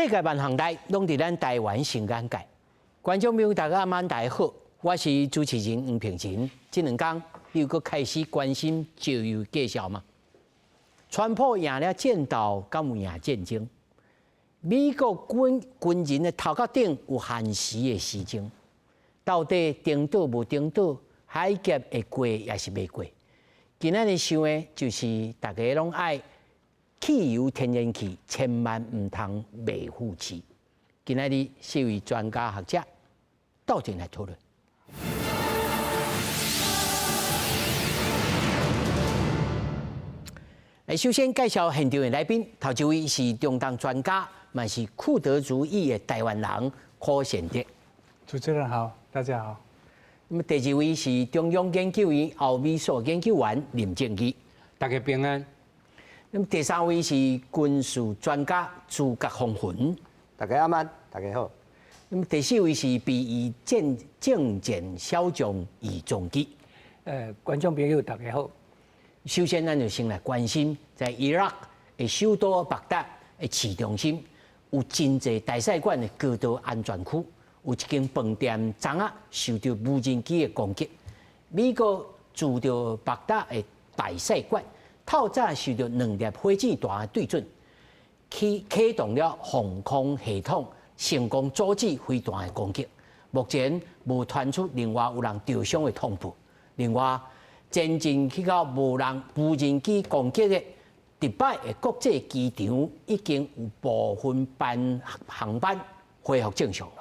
世界萬項代攏佇咱台灣新眼界。觀眾朋友大家晚大家好，我是主持人黃平仁。這兩工你有閣開始關心石油價數嗎？川普贏了戰鬥，敢有贏戰爭？美國軍軍人的頭殼頂有限時的時鐘，到底登島無登島，海峽會過抑是袂過？今仔日想的就是大家攏愛汽油、天然氣，千萬毋通袂赴市。今仔日四位專家學者鬥陣來討論。來，首先介紹現場的來賓，頭一位是中東專家，嘛是庫德族裔的台灣人柯賢德。主持人好，大家好。那麼第二位是中央研究院歐美所研究員林正義，大家平安。那麼第三位是軍事專家諸葛風雲，大家晚安，大家好。那麼第四位是備役政戰小將易宗基，觀眾朋友大家好。首先，咱就先來關心，在伊拉克的首都巴達的市中心，有真濟大使館的高度安全區，有一間飯店昨仔受著無人機的攻擊。美國駐著巴達的大使館，透早受著兩粒火箭彈的對準，去啟動了防空系統，成功阻止飛彈的攻擊。目前無傳出另外有人著傷的通報。另外，前進去到無人機攻擊的迪拜的國際機場，已經有部分班航班恢復正常了。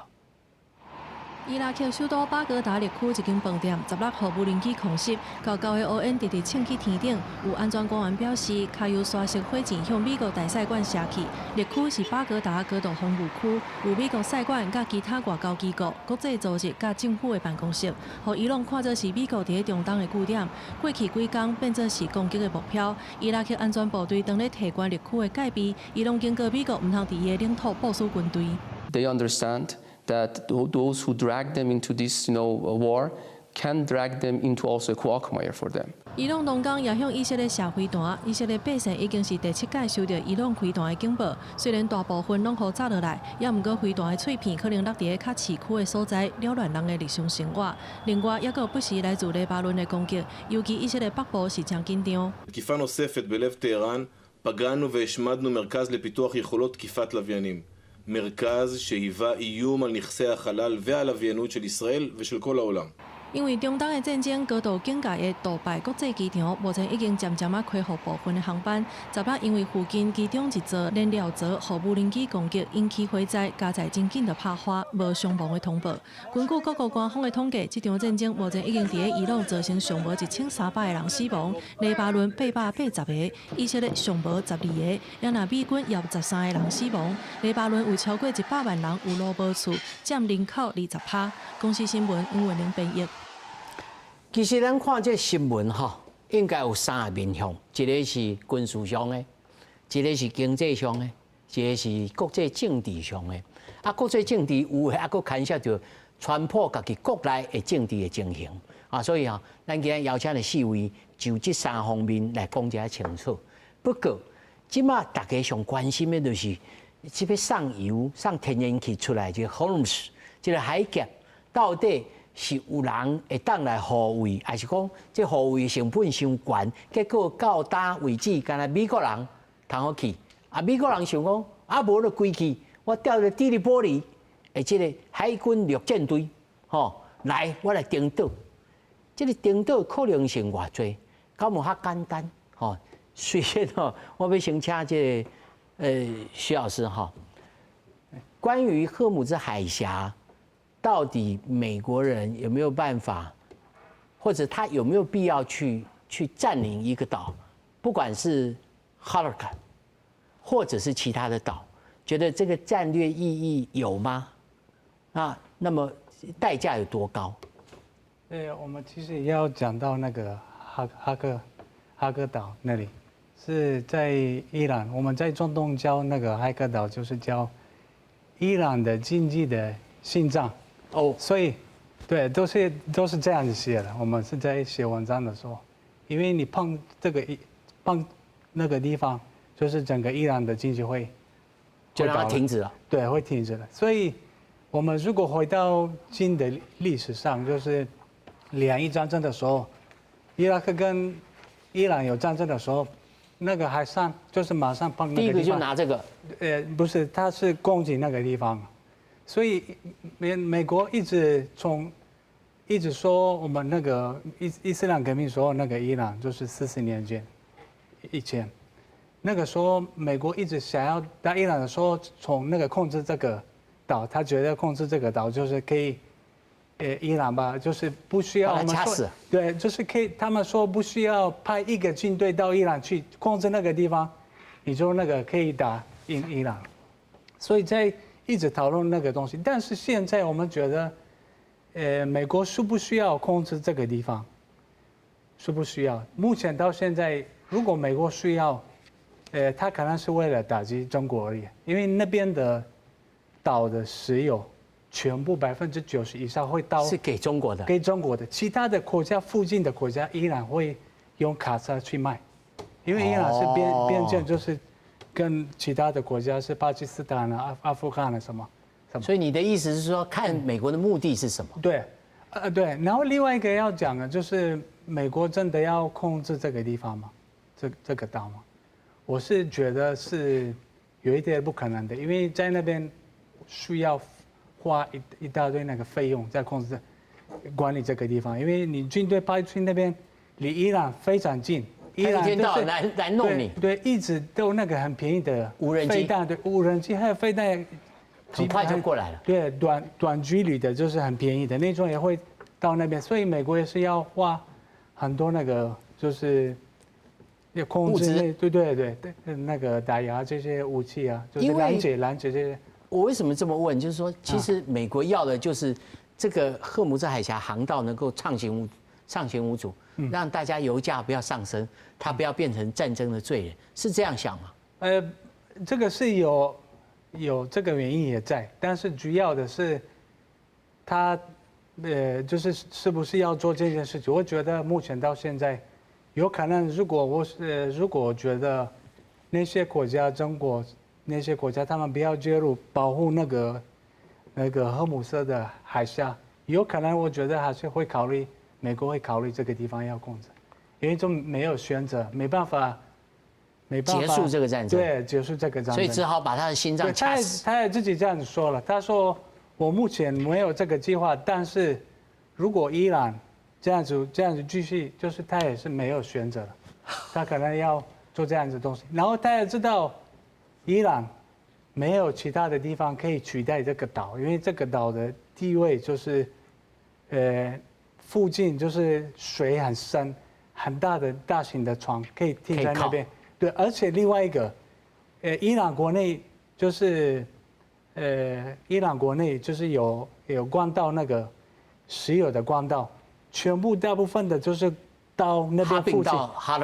伊拉克首都巴格達綠區一間飯店，16號無人機空襲，高高的烏煙直直衝去天頂。有安全官員表示，較有沙石火箭向美國大使館射去。綠區是巴格達高度防禦區，有美國使館佮其他外交機構、國際組織佮政府的辦公室，予伊朗看做是美國佇咧中東的據點。過去幾工變做是攻擊的目標。伊拉克安全部隊當咧提懸綠區的戒備，伊朗警告美國毋通佇伊的領土部署軍隊。 They understand that those who drag them into this war can drag them into also a quagmire for them. 伊朗同工也向以色列射飛彈，以色列百姓已經是第七屆收著伊朗飛彈的警報。雖然大部分攏予炸落來，也毋過飛彈的碎片可能落佇咧較市區的所在，擾亂人的日常生活。另外，猶閣有不時來自黎巴嫩的攻擊，尤其以色列北部是誠緊張。 תקיפה נוספת בלב טהרן, פגענו והשמדנו מרכז לפיתוח יכולות תקיפת לוויינים. מרכז שהיווה איום על נכסי החלל והלוויינות של ישראל ושל כל העולם. 因為中東的戰爭，高度警戒的杜拜國際機場，目前已經漸漸仔恢復部分的航班。昨仔因為附近其中一座燃料槽予無人機攻擊，引起火災，佳在真緊就拍花，無傷亡的通報。根據各國官方的統計，這場戰爭目前已經佇咧伊朗造成上無1300個人死亡，黎巴嫩880個，以色列上無12個，也若美軍也有13個人死亡。黎巴嫩有超過100萬人有路無厝，佔人口20趴。公視新聞黃文玲編譯。其實咱看這新聞吼，應該有三個面向，一個是軍事上的，一個是經濟上的，一個是國際政治上的。啊，國際政治有的，啊，閣牽涉著川普家己國內的政治的情形。啊，所以啊，咱今日邀請的四位就這三方面來講一下清楚。不過，這馬大家上關心的就是，這欲送油、送天然氣出來，這個荷姆茲這個海峽到底是有人會當來護衛，還是講這護衛成本傷懸？結果到今為止，干焦美國人通好去，啊，美國人想講，啊，無就規氣，我調咧的黎波里的這個海軍陸戰隊，吼，來，我來登島。這個登島可能性偌濟，敢有較簡單？吼，雖然吼，我欲先請這個徐老師哈，關於荷姆茲海峽。到底美國人有沒有辦法，或者他有沒有必要去佔領一個島？不管是哈勒克，或者是其他的島，覺得這個戰略意義有嗎？啊，那麼代價有多高？對，我們其實要講到那個哈克島那裡，是在伊朗。我們在中東叫那個哈克島，就是叫伊朗的經濟的心臟。哦，所以，對，都是這樣子寫的。我們是在寫文章的時候，因為你碰這個一碰那個地方，就是整個伊朗的經濟會就讓它停止了。對，會停止了。所以，我們如果回到近的歷史上，就是兩伊戰爭的時候，伊拉克跟伊朗有戰爭的時候，那個海上就是馬上碰那個。第一個就拿這個。不是，他是攻擊那個地方，所以美國一直說我們那個伊斯蘭革命時候那個伊朗就是40年前以前。那個時候，美國一直想要打伊朗的時候，從那個控制這個島，他覺得控制這個島就是可以，伊朗吧，就是不需要我們說，對，就是可以，他們說不需要派一個軍隊到伊朗去控制那個地方，你就那個可以打贏伊朗，所以在一直討論那個東西。但是現在我們覺得，美國需不需要控制這個地方？需不需要？目前到現在，如果美國需要，他可能是為了打擊中國而已，因為那邊的島的石油全部90%以上會到是給中國的，給中國的，其他的國家附近的國家依然會用卡車去賣，因為伊朗是邊境，就是跟其他的國家是巴基斯坦啊、阿富汗啊什麼什麼。所以你的意思是說，看美國的目的是什麼？對，對。然後另外一個要講的就是美國真的要控制這個地方嗎？這個島嗎？我是覺得是有一點不可能的，因為在那邊需要花一大堆那個費用在控制、管理這個地方，因為你軍隊派去那邊，離伊朗非常近，伊朗一天到晚來弄你，對，一直都那個很便宜的無人機，對，無人機還有飛彈，很快就過來了。對，短距離的，就是很便宜的那種也會到那邊，所以美國也是要花很多那個就是。要控制那對對對對，那個打壓這些武器啊，就是攔截這些。我為什麼這麼問？就是說，其實美國要的就是這個荷姆茲海峽航道能夠暢行無阻，讓大家油價不要上升，它不要變成戰爭的罪人，是這樣想嗎？這個是有這個原因也在，但是主要的是，他就是是不是要做這件事情？我覺得目前到現在。有可能，如果覺得那些國家，中國那些國家，他們不要介入保護那個荷姆斯的海峽，有可能我覺得還是會考慮美國會考慮這個地方要控制，因為就沒有選擇，沒辦法，沒辦法結束這個戰爭，對，結束這個戰爭，所以只好把他的心臟掐死。他也自己這樣子說了，他說我目前沒有這個計劃，但是如果伊朗這樣子繼續，就是他也是沒有選擇了，他可能要做這樣子東西。然後他也知道，伊朗沒有其他的地方可以取代這個島，因為這個島的地位就是，附近就是水很深，很大的大型的船可以停在那邊。對，而且另外一個，伊朗國內就是有管道那個石油的管道。全部大部分的就是到那邊附近，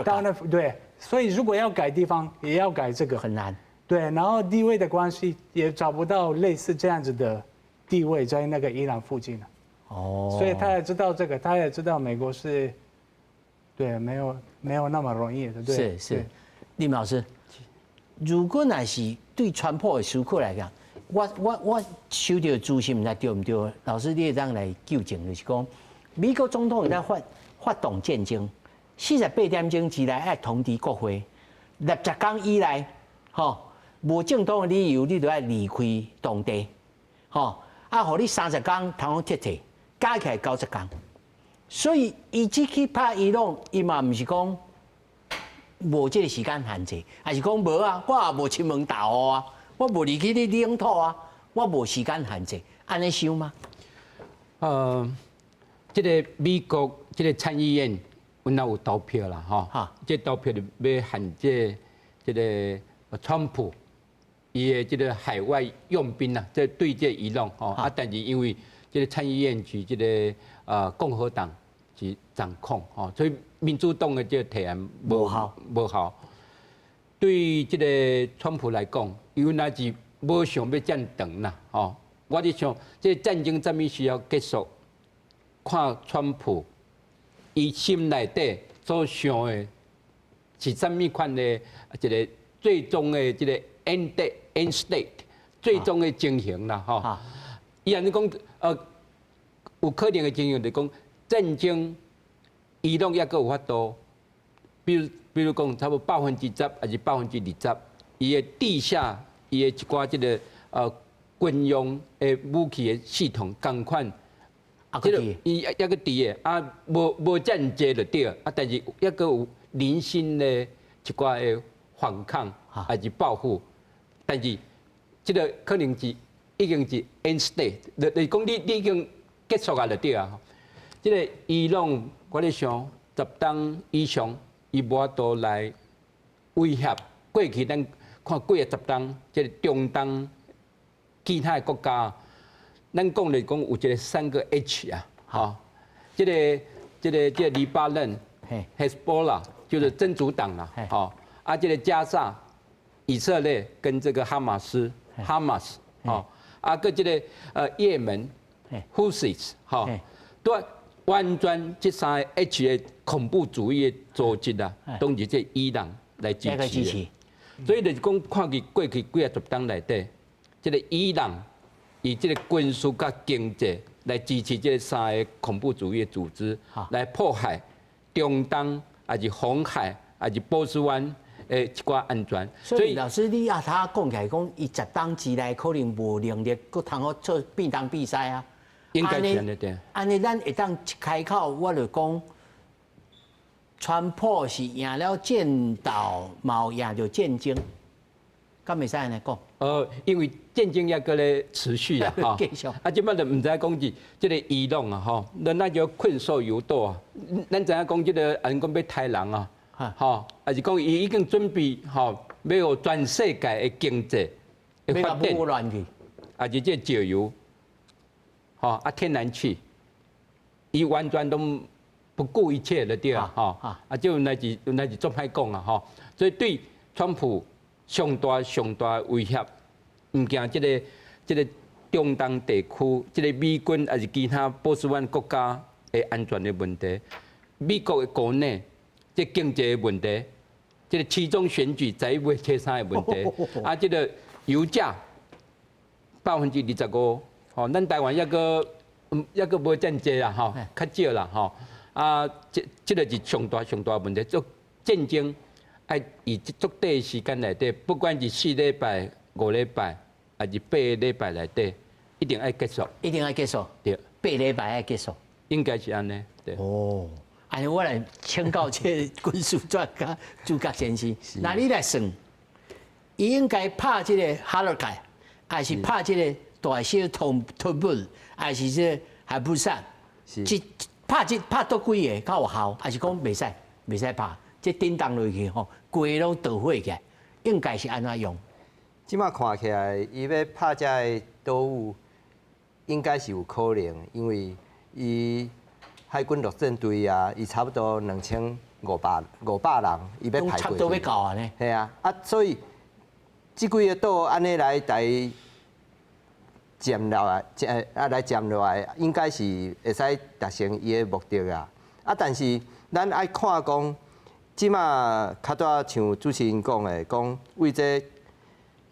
到那對，所以如果要改地方，也要改這個很難。對，然後地位的關係也找不到類似這樣子的地位在那個伊朗附近了。哦，所以他也知道這個，他也知道美國是，對，沒有那麼容易的。對，是是，林老師，如果若是對川普的思考來講，我收到資訊，毋知對毋對？老師，你會當來糾正，就是講。美國總統在發動戰爭，48點鐘之內愛通知國會，60天以內，吼，無正當的理由，你就愛離開當地，吼，啊，予你30天通好撤退，加起來90天。所以，伊這去拍伊朗，伊嘛毋是講無這個時間限制，還是講無啊？我也無親門踏戶啊，我無入去你領土啊，我無時間限制，按呢想嗎？這個美國這個參議院，阮也有投票啦，吼，這投票就欲限制這個川普，伊的這個海外用兵啊，這對這伊朗吼，啊，但是因為這個參議院是這個共和黨是掌控，吼，所以民主黨的這個提案無效，無效。對這個川普來講，伊若是無想欲遮長啦，吼，我佇想，這個戰爭啥物時候結束？看川普，伊心內底所想的是啥物款的一個最終的這個 end state。最終的情形啦，吼。伊按呢講，有可能的情形就是講戰爭，伊朗猶閣有法度，比如講，差不多10%抑是20%，伊的地下，伊的一寡這个軍用的武器的系統仝款，這個伊猶閣佇的，啊，無遮爾濟就對，啊，但是猶閣有零星的一寡的反抗，抑是報復，但是這个可能是已經是 end state，就是講你已經結束啊，就對啊。這个伊朗，我咧想10冬以上，伊無法度來威脅過去咱看幾仔十冬，這个中東其他的國家，咱講來講有一个三個 H 啊，吼，這個黎巴嫩，Hezbollah 就是真主黨啦，吼，啊，這个加薩、以色列跟這個哈馬斯，哈馬斯，吼，啊，閣這个也門，Houthis，吼，都完全這三个 H 的恐怖主義的組織啊，攏是這伊朗來支持的。所以就是講，看去過去幾仔十冬內底，這个伊朗以這个軍事佮經濟來支持這三个恐怖主義的組織，來破壞中東，抑是紅海，抑是波斯灣的一寡安全。所以老師，你啊，他講起來講，伊十冬之內可能無能力，閣通好做變東變西啊。應該是按呢對。按呢，咱會當一開口，我就講，川普是贏了戰鬥，嘛有贏著戰爭，敢會使按呢講？因為戰爭猶閣咧持續啊，吼。繼續。啊，這擺就毋知講是這个伊朗啊，吼，那叫困獸猶鬥啊。咱知影講這个人講欲刣人啊，吼，抑是講伊已經準備吼，欲予全世界的經濟的發展，抑是這個石油，吼啊天然氣，伊完全攏不顧一切的對啊，吼啊，這乃是足歹講啊，吼，所以對川普上大上大威脅，毋驚這个中東地區，這个美軍抑是其他波斯灣國家的安全的問題，美國的國內這經濟的問題，這个期中選舉11月初3的問題，啊，這个油價25%，吼，咱台灣猶閣無遮濟啦，吼，較少啦，吼，啊，這个是上大上大問題，做戰爭愛以足短的時間內底，不管是4禮拜、5禮拜，抑是8禮拜內底，一定愛結束。一定愛結束。對。8禮拜愛結束。應該是按呢。對。哦，按呢我來請教這个軍事專家諸葛先生，那你來算，伊應該拍這个哈勒蓋，抑是拍這个大小通吞姆，抑是這个海布薩？這拍這拍佗幾个較有效，抑是講袂使拍？這叮當落去吼，規个攏導火起來，應該是按怎用？這馬看起來，伊欲拍這个島嶼，應該是有可能，因為伊海軍陸戰隊啊，伊差不多2500人，伊欲派過去。差不多欲夠啊呢？係啊，啊，所以這幾个島按呢來共佔落來，啊來佔落來，應該是會使達成伊的目的啊。啊，但是咱愛看講，這馬較拄像主持人講的，講為這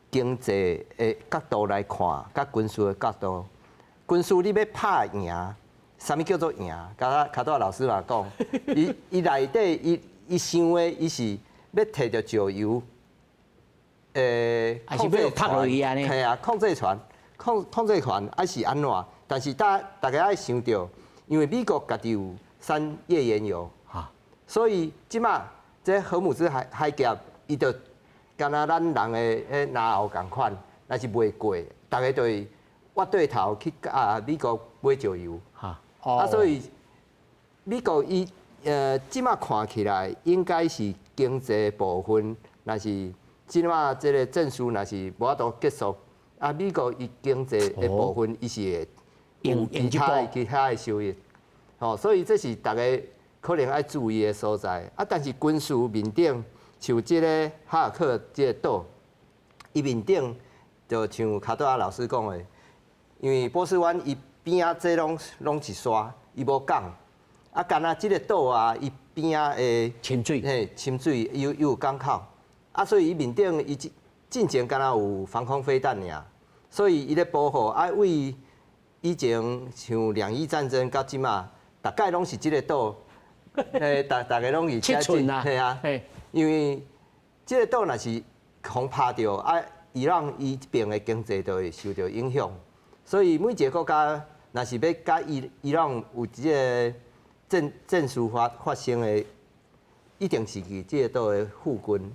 經濟的角度來看，佮軍事的角度，軍事你欲拍贏，啥物叫做贏？較拄老師嘛講，伊內底伊想的，伊是欲提著石油，抑是欲拍落去按呢？係啊，控制權，控制權抑是按怎？但是大家愛想著，因為美國家己有產頁岩油，所以這馬這荷姆茲海峽，伊就敢若咱人的彼嚨喉仝款，若是袂過，逐家就會挖對頭去共美國買石油。啊，所以美國伊這馬看起來應該是經濟部分，若是這馬這个戰事若是無法度結束，啊，美國伊經濟的部分伊是會有其他的收益，吼，所以這是逐家可能愛注意的所在。啊，但是軍事面頂，像這个哈爾克這个島，伊面頂就像較拄仔老師講的，因為波斯灣伊邊仔這攏是沙，伊無港。啊，干焦這个島啊，伊邊仔的深水，嘿，深水又有港口，啊，所以伊面頂伊進前敢若有防空飛彈爾，所以伊咧保護啊，為以前像兩伊戰爭到這馬，逐擺攏是這个島，逐逐个攏是 7寸啊，係啊，因為這个島若是予拍著啊，伊朗伊這邊的經濟就會受著影響，所以每一个國家若是欲佮伊朗有這个戰事發生的，一定是佇這个島的附近，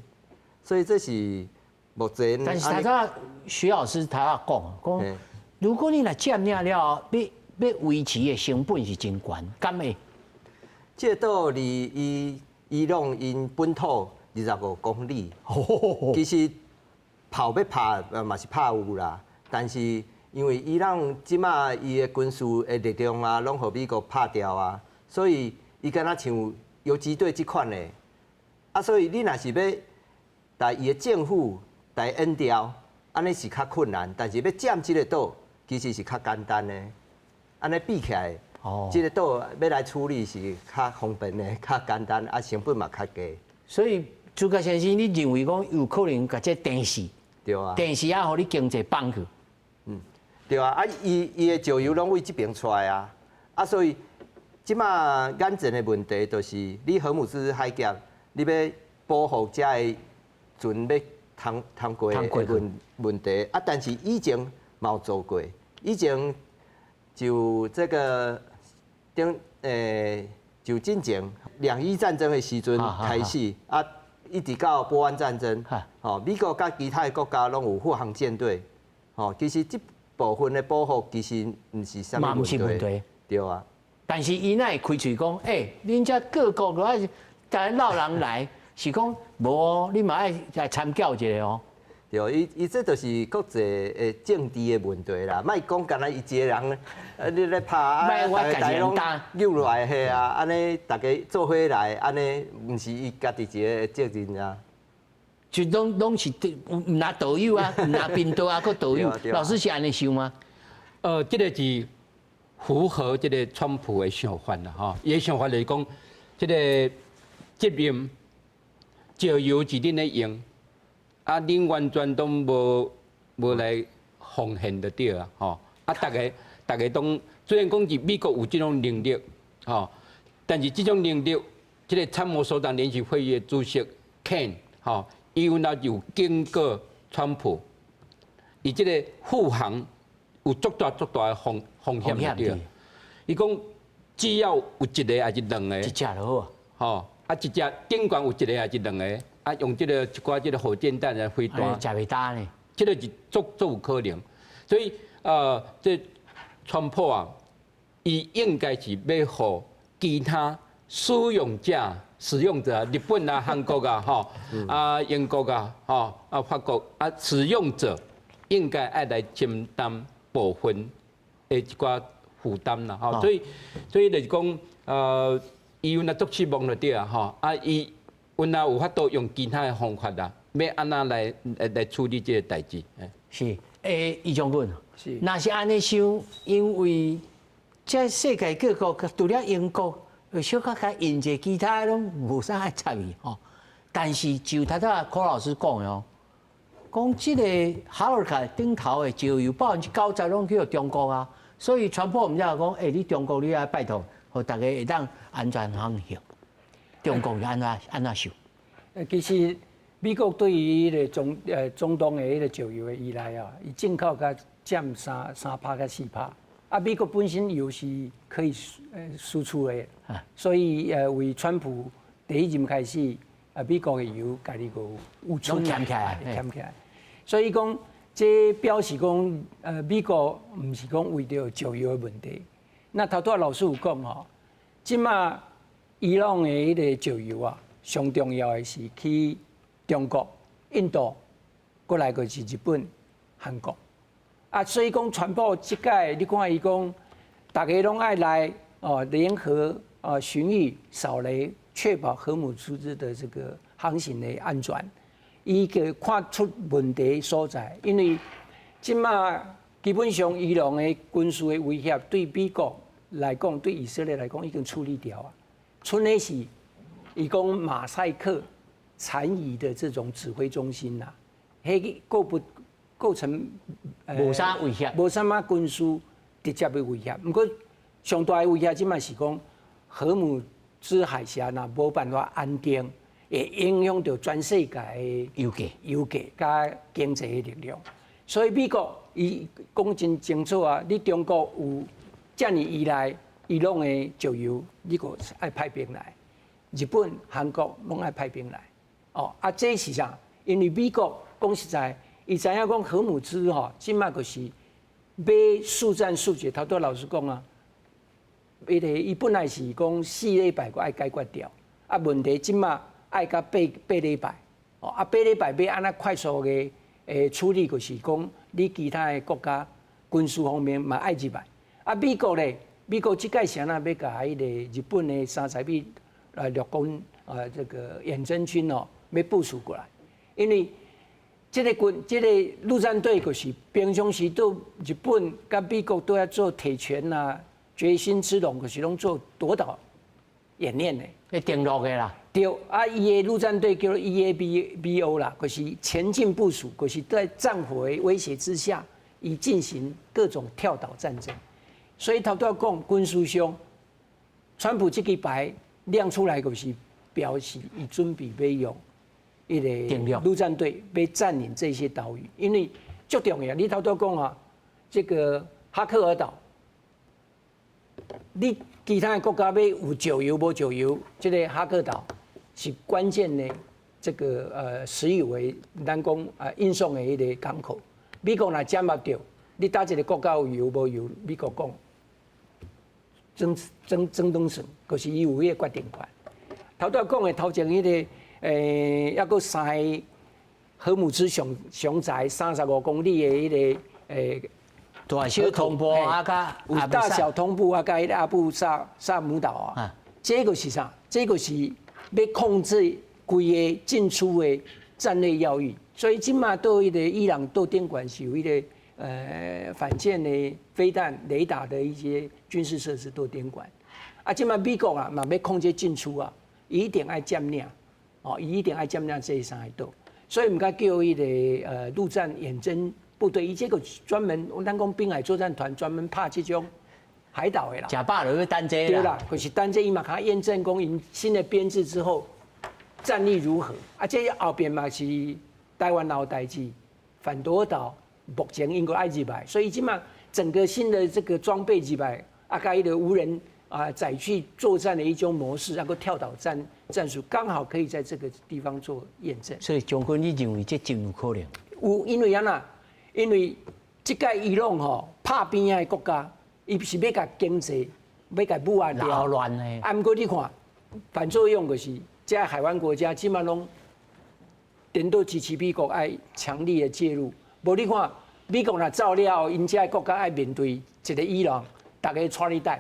所以這是目前。但是頭拄徐老師頭仔講講，如果你若佔領了，欲維持的成本是真懸，敢會？這個島離伊朗𪜶本土25公里，其實炮欲拍嘛是拍有啦，但是因為伊朗這馬伊的軍事的力量啊，攏予美國拍掉啊，所以伊敢若像游擊隊這款的，啊，所以你若是欲共伊的政府來掩掉，按呢是較困難，但是欲佔這个島，其實是較簡單的，按呢比起來，這个島欲來處理是較方便的、較簡單，啊，成本嘛較低。所以諸葛先生，你認為講有可能共這電死？對啊。電死啊，予你經濟放去。嗯，對啊，啊，伊的石油攏對這邊出來啊，啊，所以這馬眼前的問題就是你荷姆茲海峽，你欲保護遮的船欲通過的問題啊，但是以前嘛有做過，以前就這個頂就進前兩伊戰爭的時陣開始啊，一直到波灣戰爭，吼，美國佮其他的國家攏有護航艦隊，吼，其實這部分的保護其實毋是啥物問題，對啊。但是伊哪會開喙講，欸，恁遮各國都愛共落人來，是講無哦，你嘛愛來參教一下哦。對，伊這就是國際的政治的問題啦。莫講干焦伊一个人，你咧拍啊，莫我家己人擔扭落來係啊，按呢逐家做伙來，按呢毋是伊家己一个責任啊。就攏是毋若導遊啊，毋若貧道啊，閣導遊。老師是按呢想嗎？這个是符合這个川普的想法啦，吼。伊的想法就是講，這个責任石油是恁咧用。啊，恁完全都無來奉獻就對啊，吼！啊，逐家攏雖然講是美國有這種能力，吼，但是這種能力，這个參謀首長聯席會議的主席 Caine，吼，伊有那有經過川普，伊這个護航有足大足大的風險對。伊講只要有一个抑是兩个，一隻就好啊，吼，啊，一隻頂懸有一個抑是兩个。啊，用這个一寡這个火箭彈來飛彈，食袂焦呢？這个是足有可能。所以，這川普啊，伊應該是欲予其他使用者，日本啊、韓國啊、吼啊、英國啊、吼啊、法國啊，使用者應該愛來承擔部分的一寡負擔啦，吼。所以就是講，伊有若足失望就對啊，吼啊伊。阮也有法度用其他的方法啦，欲按怎來處理這个代誌？是，易將軍，是，若是按呢想，因為這世界各國除了英國，小可較引者，其他攏無啥愛插伊吼。但是就頭拄仔柯老師講的哦，講這个哈爾卡頂頭的石油90%攏去予中國啊，所以川普毋才講，欸，你中國你愛拜託，予逐家會當安全航行。中國是按怎想？其實美國對於彼个中東的彼个石油的依賴啊，伊進口較佔三趴到4趴。啊，美國本身油是可以輸出的，所以為川普第一任開始，啊，美國的油家己閣有存攏起來，撿起來。所以講，這表示講，美國毋是講為著石油的問題。那頭拄仔老師有講吼，這馬伊朗的彼个石油啊，上重要的是去中國、印度，過來就是日本、韓國。啊，所以講川普這擺，你看伊講，逐家攏愛來哦，聯合啊巡弋掃雷，確保荷姆茲的這個航行的安全。伊就看出問題所在，因為這馬基本上伊朗的軍事的威脅對美國來講，對以色列來講已經處理掉啊。賰的是，伊講馬賽克殘餘的這種指揮中心呐，彼個閣不構成無啥威脅，無啥物軍事直接的威脅。毋過上大的威脅，這擺是講荷姆茲海峽若無辦法安定，會影響著全世界的油價、油價佮經濟的力量。所以美國伊講真清楚啊，你中國有遮爾依賴伊朗的石油，你閣愛派兵來；日本、韓國攏愛派兵來。哦，啊，這是啥？因為美國講實在，伊知影講荷姆茲吼，這擺就是欲速戰速決。頭拄老師講啊，伊個伊本來是講4禮拜閣愛解決掉，啊，問題這擺愛到8禮拜，哦，啊，八禮拜欲按怎快速的處理，就是講你其他的國家軍事方面嘛愛入來。啊，美國咧，美國這擺是按怎欲共彼个日本的30米陸軍這個遠征軍哦，欲部署過來，因為這個軍這個陸戰隊就是平常時對日本佮美國都要做鐵拳啊、決心之龍，就是攏做奪島演練的。會登陸的啦。對，啊，伊的陸戰隊叫做 EABO 啦，就是前進部署，就是在戰火的威脅之下，以進行各種跳島戰爭。所以頭拄仔講軍事上，川普這支牌亮出來，就是表示伊準備欲用彼個陸戰隊欲佔領這些島嶼，因為足重要。你頭拄仔講啊，這個哈克爾島，你其他的國家欲有石油無石油，這個哈克島是關鍵的這個石油的咱講啊運送的彼個港口。美國若掌握著，你佗一個國家有油無油？美國講，爭爭爭東省，就是伊有彼個決定權。頭拄仔講的頭前彼個，抑閣三个荷姆茲上上載35公里的彼個大小通布啊，佮有大小通布啊，佮彼個阿布薩薩姆島啊，這個是啥？這個是欲控制規个進出的戰略要域。所以這擺對彼個伊朗島頂懸是有彼個反艦的飛彈、雷達的一些軍事設施都頂懸。啊，這擺美國啊嘛欲控制進出啊，伊一定愛佔領，哦，伊一定愛佔領這三个島。所以毋敢叫彼個陸戰遠征部隊，伊這個專門，咱講濱海作戰團專門拍這種海島的啦。食飽就欲等這對啦，可是等這伊嘛較驗證講𪜶新的編制之後戰力如何。啊，這後邊嘛是台灣鬧代誌，反奪島目前𪜶閣愛入來，所以這擺整個新的這個裝備入來，啊，佮彼個無人啊載具作戰的一種模式，啊，閣跳島戰術，剛好可以在這個地方做驗證。所以將軍，你認為這真有可能？有，因為按怎？因為這擺伊朗吼拍邊仔的國家，伊是欲共經濟欲共武壓掉。擾亂的。啊，毋過你看，反作用就是，這海灣國家這擺攏顛倒支持美國愛強力的介入。無你看，美國若走了後，𪜶這國家愛面對一個伊朗，逐家𤆬你等。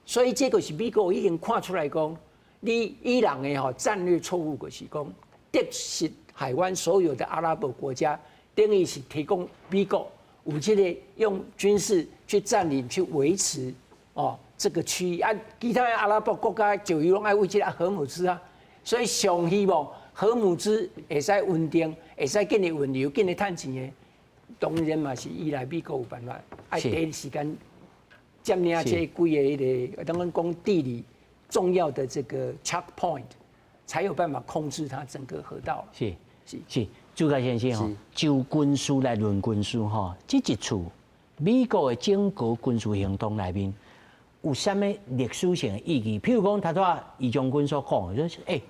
所以這個是美國已經看出來講，你伊朗的吼戰略錯誤，就是講得失海灣所有的阿拉伯國家，等於是提供美國有這個用軍事去佔領、去維持哦這個區域啊，其他的阿拉伯國家就有攏愛為這個荷姆茲啊，所以上希望荷姆茲會使穩定，會使建立運油、建立趁錢的，當然嘛是依賴美國有辦法，愛第一時間佔領這幾个彼個，當阮講地理重要的這個 choke point，才有辦法控制它整個河道。是是，朱家先生吼，就軍事來論軍事吼，這一次美國的整個軍事行動內面有啥物歷史性的意義？譬如講，頭拄仔余將軍所講的，就是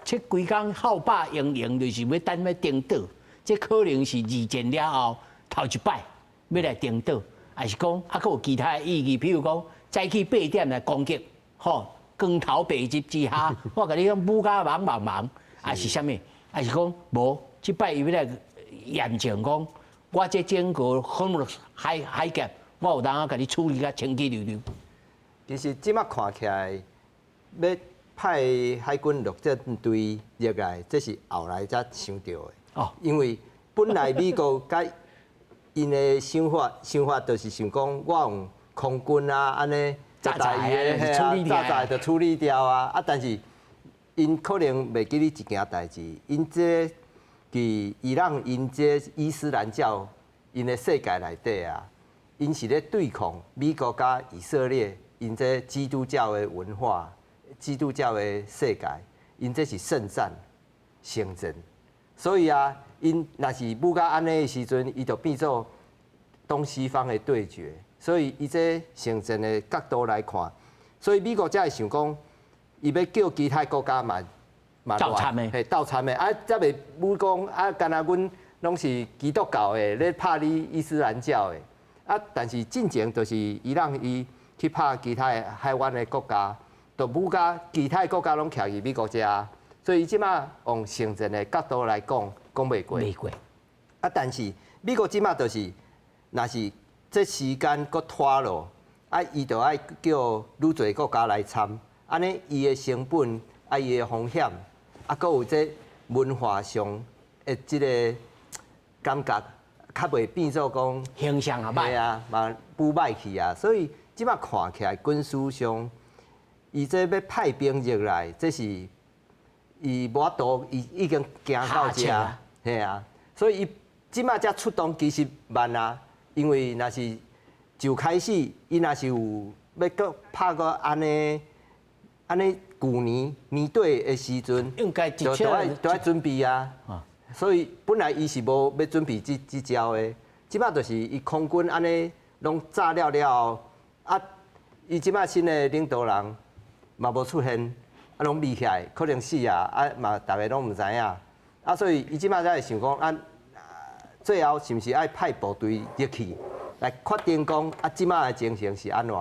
這規工號霸營營，就是欲等欲登島，這可能是二戰了後頭一擺欲來登島，還是講還閣有其他的意義？譬如講早起8點來攻擊，吼，光頭白日之下，我共你講武甲茫茫茫，還是啥物？還是講無？這擺伊欲來驗證講，我這整個荷姆海峽，我有當共你處理甲清氣溜溜。其實這擺看起來，欲派海軍陸戰隊入來，這是後來才想著的。因為本來美國佮𪜶的想法就是想講，我用空軍啊，按呢炸炸的處理炸炸就處理掉啊。啊，但是𪜶可能袂記得一件代誌，𪜶這佇伊朗，𪜶這伊斯蘭教 𪜶的世界內底啊，𪜶是咧對抗美國佮以色列，𪜶這基督教的文化、基督教的世界，𪜶這是聖戰、聖戰。所以啊，𪜶若是武甲按呢的時陣，伊就變做東西方的對決。所以伊這聖戰的角度來看，所以美國才會想講，伊欲叫其他國家嘛嘛鬥參的，嘿鬥參的，啊，才袂武講啊，干焦阮攏是基督教的，咧拍你伊斯蘭教的，啊，但是進前就是伊朗伊去拍其他的海灣的國家，就武甲其他的國家攏徛佇美國遮，所以伊這馬用聖戰的角度來講，講袂過。袂過。啊，但是美國這馬就是，若是這時間閣拖落，啊，伊就愛叫愈濟國家來參，按呢伊的成本，啊，伊的風險，啊，閣有這文化上的這个感覺，較袂變做講形象也歹啊，嘛不歹去啊，所以這馬看起來軍事上，伊這欲派兵入來，這是伊無法度，伊已經行到遮，嘿啊，所以伊這馬才出動其實慢啊，因為若是就開始，伊若是有欲閣拍閣按呢按呢，舊年年底的時陣，應該就愛準備啊。所以本來伊是無欲準備這這招的，這馬就是伊空軍按呢攏炸了了後，啊，伊這馬新的領導人嘛無出現，啊，攏秘起來，可能死啊，啊嘛逐个攏毋知影，啊，所以伊這馬才會想講啊，最後是毋是愛派部隊入去來決定講啊，這馬的情形是按怎？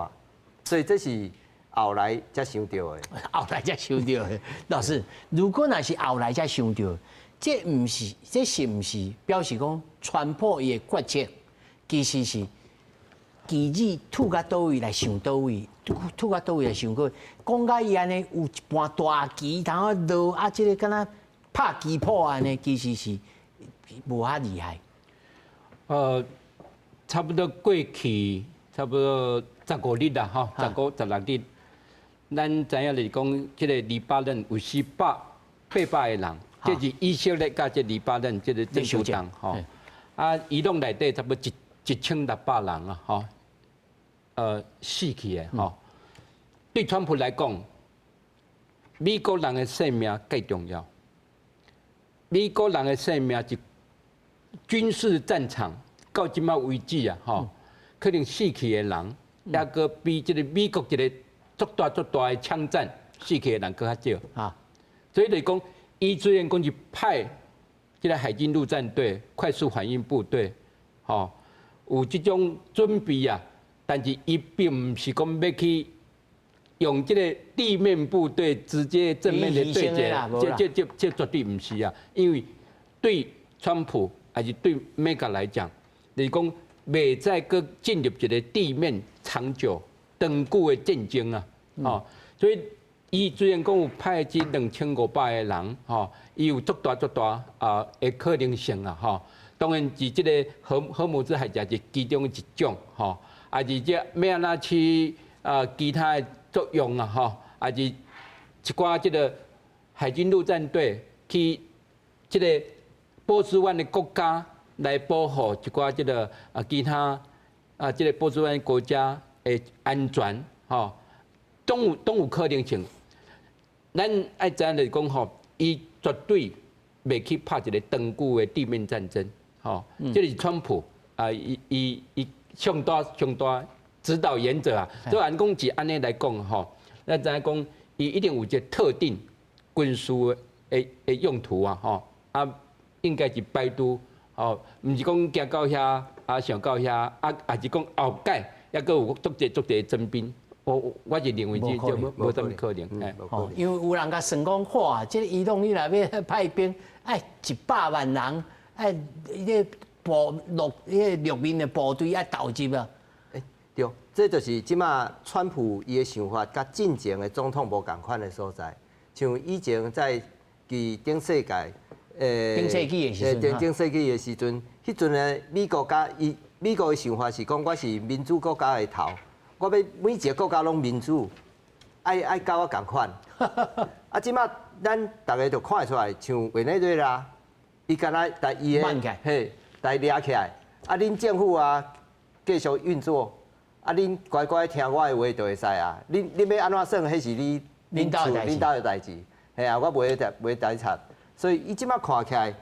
所以這是後來才想著的。後來才想著的。老師，如果若是後來才想著，這毋是，這是毋是表示講，川普伊的決策其實是棋子吐到佗位來想佗位，吐到佗位來想佗位，講甲伊按呢有一盤大棋通啊落啊，這个敢若拍棋譜按呢，其實是無遐厲害。差不多過去差不多15日啦，吼，15、16日，咱知影就是講，這个黎巴嫩有480個人。這是以色列佮這黎巴嫩這个真主黨吼，啊，伊朗內底差不多1600人啊，吼，死去的吼。對川普來講，美國人的性命更重要。美國人的性命是軍事戰場到這馬為止啊，吼，可能死去的人，抑閣比這个美國一个足大足大的槍戰死去的人閣較少啊。所以就是講，伊雖然講是派這个海軍陸戰隊、快速反應部隊，吼，有這種準備啊，但是伊並毋是講欲去用這个地面部隊直接正面的對決，這絕對毋是啊，因為對川普還是對 MAGA 來講，就是講袂再閣進入一个地面長久、長久的戰爭啊，哦，所以。伊雖然講有派這2500個人，吼，伊有足大足大啊的可能性啊，吼。當然是這个荷姆茲海峽是其中一種，吼，啊是這欲按怎去啊其他的作用啊，吼，啊是一寡這个海軍陸戰隊去這个波斯灣的國家來保護一寡這个啊其他啊這个波斯灣國家的安全，吼，攏有可能性。咱愛知影就是講吼，伊絕對袂去拍一个長久的地面戰爭，吼，這是川普啊，伊伊伊上大上大指導原則啊。所以按講是按呢來講吼，咱知影講，伊一定有一个特定軍事的用途啊，吼，啊，應該是擺拄，吼，毋是講行到遐啊，想到遐啊，抑是講後蓋抑閣有足濟足濟增兵。我是認為這就無啥物可能。哦，因為有人共算講，哇，這个伊朗你若欲派兵，愛100萬人，愛彼个部陸彼个陸面的部隊愛投入啊。欸，對，這就是這馬川普伊的想法，佮進前的總統無仝款的所在。像以前在佇頂世界，頂世紀的時陣，頂頂世紀的時陣，彼陣的美國佮伊美國的想法是講，我是民主國家的頭。我欲每一个國家攏民主，愛愛佮我仝款。啊，這馬咱逐个就看會出來，像委內瑞拉，伊敢若共伊的嘿，共掠起來，啊，恁政府啊繼續運作，啊，恁乖乖聽我的話就會使啊。恁欲按怎算，彼是你恁兜的恁兜的代誌。嘿啊，我袂袂來插。所以伊這擺看起來，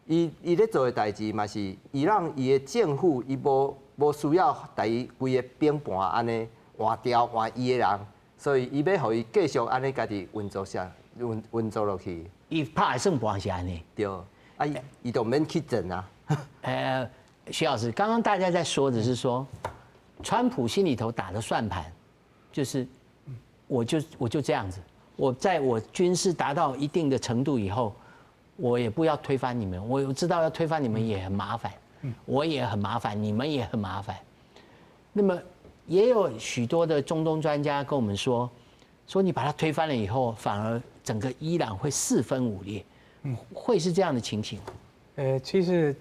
伊咧做的代誌嘛是伊朗伊的政府，伊無需要共伊規個反叛按呢換掉換伊的人，所以伊欲予伊繼續按呢家己運作下運作落去。伊拍的算盤是按呢。對，啊伊伊就免去戰啊。徐老師，剛剛大家在說的是說，川普心裡頭打的算盤，就是我就這樣子，我在我軍事達到一定的程度以後，我也不要推翻你們，我知道要推翻你們也很麻煩，我也很麻煩，你們也很麻煩。那麼也有許多的中東專家跟我們說，說你把它推翻了以後，反而整個伊朗會四分五裂，會是這樣的情形？其實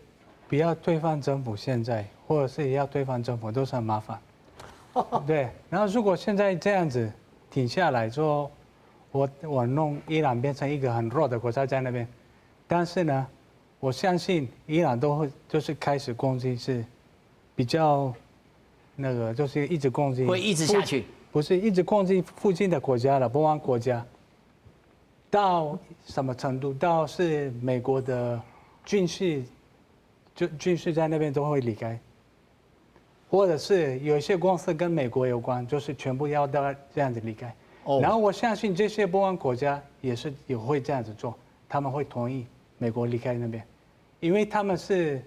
不要推翻政府，現在或者是要推翻政府都是很麻煩。對，然後如果現在這樣子停下來說，我弄伊朗變成一個很弱的國家在那邊，但是呢，我相信伊朗都會就是開始攻擊，是比較那個就是一直攻擊，會一直下去，不是一直攻擊附近的國家了，波灣國家，到什麼程度？到是美國的軍事，就軍事在那邊都會離開，或者是有一些公司跟美國有關，就是全部要到這樣子離開。然後我相信這些波灣國家也是也會這樣子做，他們會同意美國離開那邊，因為他們是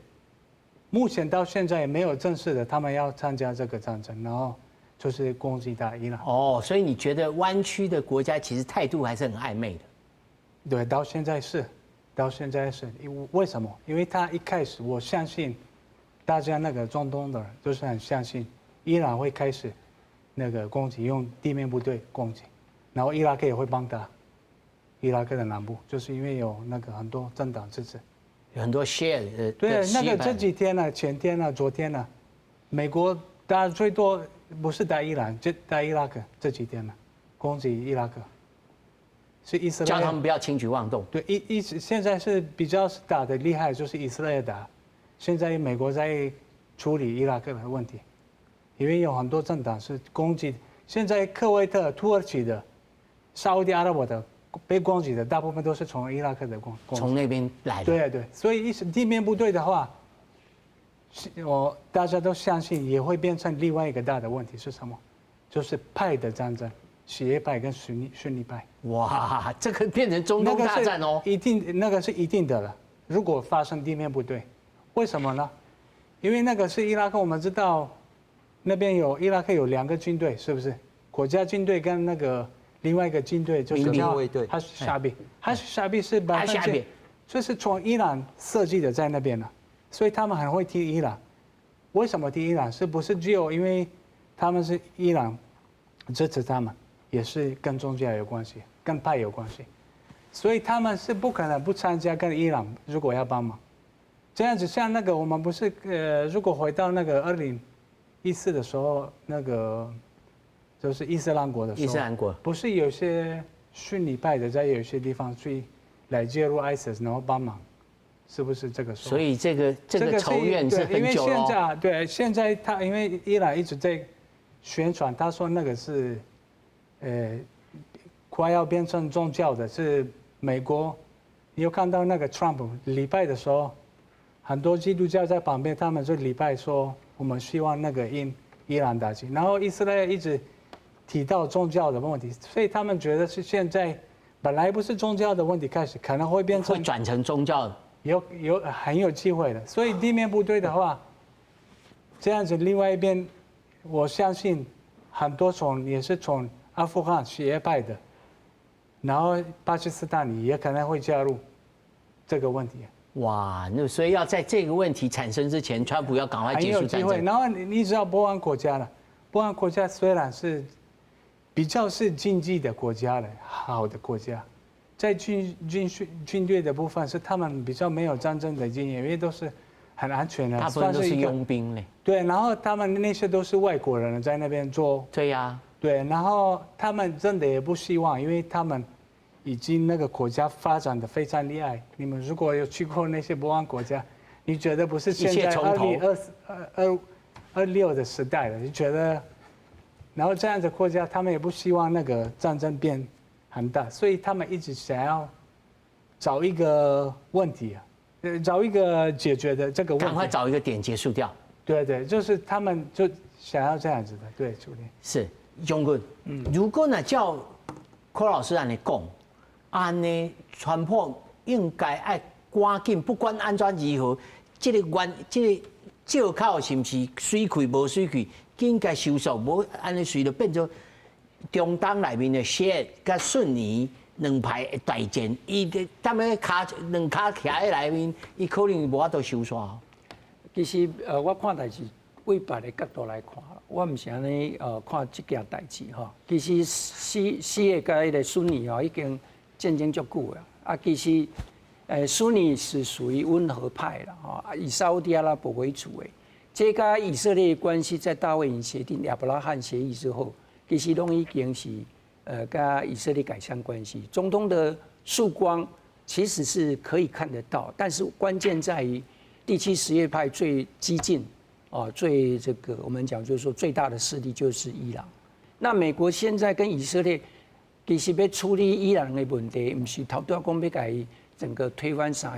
目前到現在也沒有正式的，他們要參加這個戰爭，然後就是攻擊打伊朗。哦，所以你覺得灣區的國家其實態度還是很曖昧的？對，到現在是，到現在是，因為什麼？因為他一開始，我相信大家那個中東的人就是很相信伊朗會開始那個攻擊，用地面部隊攻擊，然後伊拉克也會幫他。伊拉克的南部就是因為有那個很多政黨支持，有很多 share 對，那個這幾天呢，前天呢，昨天呢，美國打最多不是打伊朗，就打伊拉克。這幾天呢，攻擊伊拉克，是以色列叫他們不要輕舉妄動。對，一直現在是比較打的厲害，就是以色列打。現在美國在處理伊拉克的問題，因為有很多政黨是攻擊。現在科威特、土耳其的、沙烏地阿拉伯的被攻擊的，大部分都是從伊拉克的攻。從那邊來的。對對，所以一地面部隊的話，我大家都相信也會變成另外一個大的問題是什麼？就是派的戰爭，什葉派跟遜尼派。哇，這個變成中東大戰哦！一定那個是一定的了。如果發生地面部隊，為什麼呢？因為那個是伊拉克，我們知道那邊有伊拉克有兩個軍隊，是不是？國家軍隊跟那個另外一個軍隊就是叫衛隊，哈什沙比，哈什沙比是百分之，就是從伊朗設計的在那邊的，所以他們很會聽伊朗。為什麼聽伊朗？是不是只有因為他們是伊朗支持他們，也是跟宗教有關係，跟派有關係，所以他們是不可能不參加跟伊朗。如果要幫忙，這樣子像那個我們不是如果回到那個2014的時候，那個就是伊斯蘭國的時候，伊斯蘭國不是有些遜尼派的在有些地方去來介入 ISIS，然後幫忙，是不是這個時候？所以這個仇怨是很久。因為現在對，現在他因為伊朗一直在宣傳，他說那個是，快要變成宗教的，是美國。你有看到那個 Trump 禮拜的時候，很多基督教在旁邊，他們就禮拜說，我們希望那個伊朗打擊，然後以色列一直提到宗教的問題，所以他們覺得是現在本來不是宗教的問題，開始可能會變成會轉成宗教，有很有機會的。所以地面部隊的話，這樣子另外一邊，我相信很多從也是從阿富汗什葉派的，然後巴基斯坦也可能會加入這個問題。哇，那所以要在這個問題產生之前，川普要趕快結束戰爭。然後你知道波灣國家了，波灣國家雖然是比較是經濟的國家了，好的國家，在軍隊的部分是他們比較沒有戰爭的經驗，因為都是很安全的，大部分都是傭兵嘞。對，然後他們那些都是外國人在那邊做。對呀。對，然後他們真的也不希望，因為他們已經那個國家發展的非常厲害。你們如果有去過那些波灣國家，你覺得不是現在2022、26的時代了？你覺得，然後這樣子國家，他們也不希望那個戰爭變很大，所以他們一直想要找一個問題啊，找一個解決的這個問題。趕快找一個點結束掉。對對，就是他們就想要這樣子的，對，處理。是將軍，如果呢照柯老師按呢講，按呢川普應該愛趕緊，不管按怎如何，這個原這個借口是毋是水氣無水氣，應該收束，無按呢隨就變做中東內面的シア佮遜尼兩派的大戰，伊的踮咧跤兩跤徛喺內面，伊可能無法度收煞。其實我看代誌為別的角度來看，我毋是按呢看這件代誌吼。其實シア佮彼个遜尼吼已經戰爭足久啊。啊，其實遜尼是屬於溫和派啦，吼，以沙烏地阿拉伯為主的。這佮以色列關係在大衛營協定、亞伯拉罕協議之後，其實攏已經是佮以色列改善關係。中東的曙光其實是可以看得到，但是關鍵在於第七什葉派最激進啊，最這個我們講就是說最大的勢力就是伊朗。那美國現在跟以色列其實欲處理伊朗的問題，毋是頭拄仔講欲共伊整個推翻啥？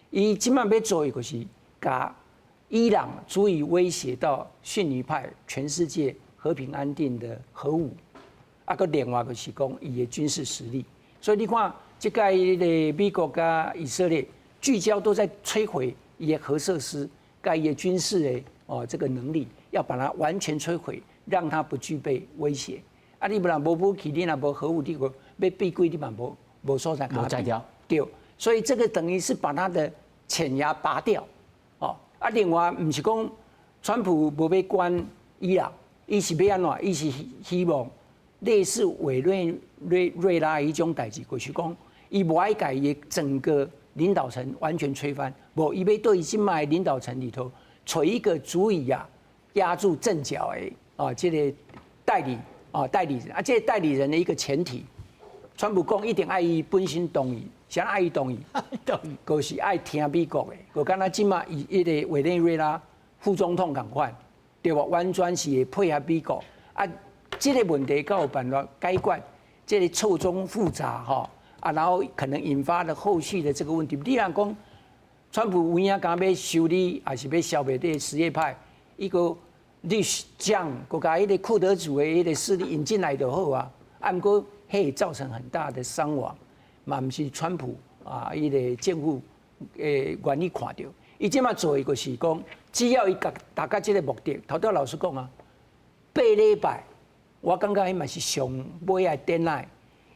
伊這擺欲做的就是共伊朗足以威脅到遜尼派全世界和平安定的核武，啊，閣另外就是講伊的軍事實力。所以你看，這屆的美國佮以色列聚焦都在摧毀伊的核設施，佮伊的軍事的哦這個能力，要把它完全摧毀，讓它不具備威脅。啊，你不然無武器，你若無核武，你閣欲避鬼，你嘛無無所在無在掉。對，所以這個等於是把它的淺芽拔掉。哦，啊，另外毋是講川普無欲管伊朗，伊是欲按怎？伊是希望類似委內瑞拉彼種代誌，就是講伊無愛共伊整個領導層完全吹翻，無伊欲對這擺領導層裡頭揣一個足以啊壓住陣腳的啊，這個代理啊代理人啊，這個代理人的一個前提，川普講一定愛伊本身同意，啥愛伊同意？就是愛聽美國的，就敢若這擺伊彼個委內瑞拉副總統仝款，對無？完全是會配合美國啊，這個問題才有辦法解決，這個錯綜複雜吼啊，然後可能引發了後續的這個問題。你若講川普有影敢欲修理，抑是欲消滅這個什葉派，伊閣你將閣共彼個庫德族的彼個勢力引進來就好啊。啊，毋過彼會造成很大的傷亡，嘛毋是川普啊，伊個政府會願意看著。伊這擺做的就是講，只要伊達達到這個目的，頭拄老師講啊，8禮拜，我感覺彼嘛是上尾的 deadline。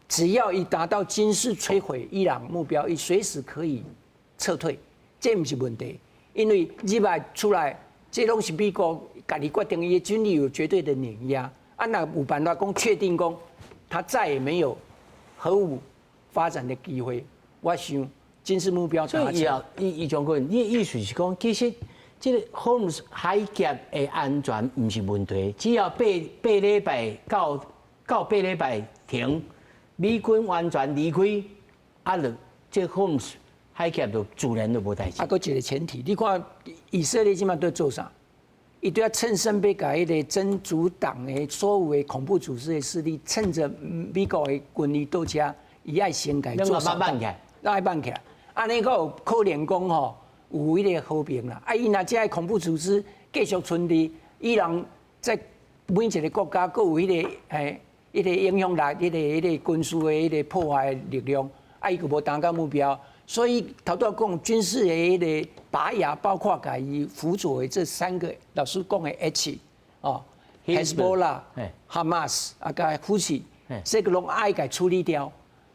只要伊達到軍事摧毀伊朗目標，伊隨時可以撤退，這毋是問題。因為入來出來，這攏是美國家己決定，伊的軍力有絕對的碾壓。啊，若有辦法講確定講，他再也沒有核武發展的機會，我想軍事目標達成。所以伊伊伊將軍，你的意思是講，其實這個荷姆斯海峽的安全毋是問題，只要八禮拜到到八禮拜停，美軍完全離開，啊，就這荷姆斯海峽就自然就無代誌。啊，閣一個前提，你看以色列這擺佇做啥？伊都欲趁勝欲共彼個真主黨的所有的恐怖組織的勢力，趁著美國的軍力到遮，伊愛先共伊做掃蕩，愛辦起來，按呢閣有可能講吼有彼個和平啦。啊，伊若這个恐怖組織繼續存在，伊朗在每一個國家閣有彼個彼個影響力，彼個軍事的彼個破壞力量，啊，伊閣無達到目標。所以頭拄仔講軍事的彼個拔牙，包括共伊輔佐的這三個老師講的 H 哦，Hezbollah、哈馬斯啊，佮胡塞，這個攏愛共處理掉，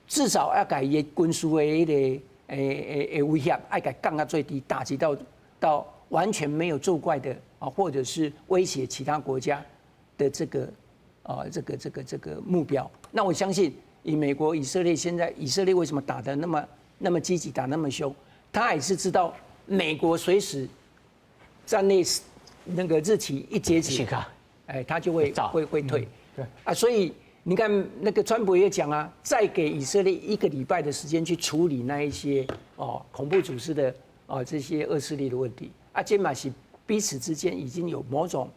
至少要共伊的軍事的彼個威脅愛共降到最低，打擊到完全沒有作怪的啊，或者是威脅其他國家的這個啊這個目標。那我相信，以美國、以色列現在，以色列為什麼打得那麼積極，打那麼兇？他也是知道美國隨時戰略那個日期一截止，哎，他就會退。對啊，所以你看那個川普也講啊，再給以色列一個禮拜的時間去處理那一些哦恐怖組織的。哦這些惡勢力的問題。啊，這嘛是彼此之間已經有某種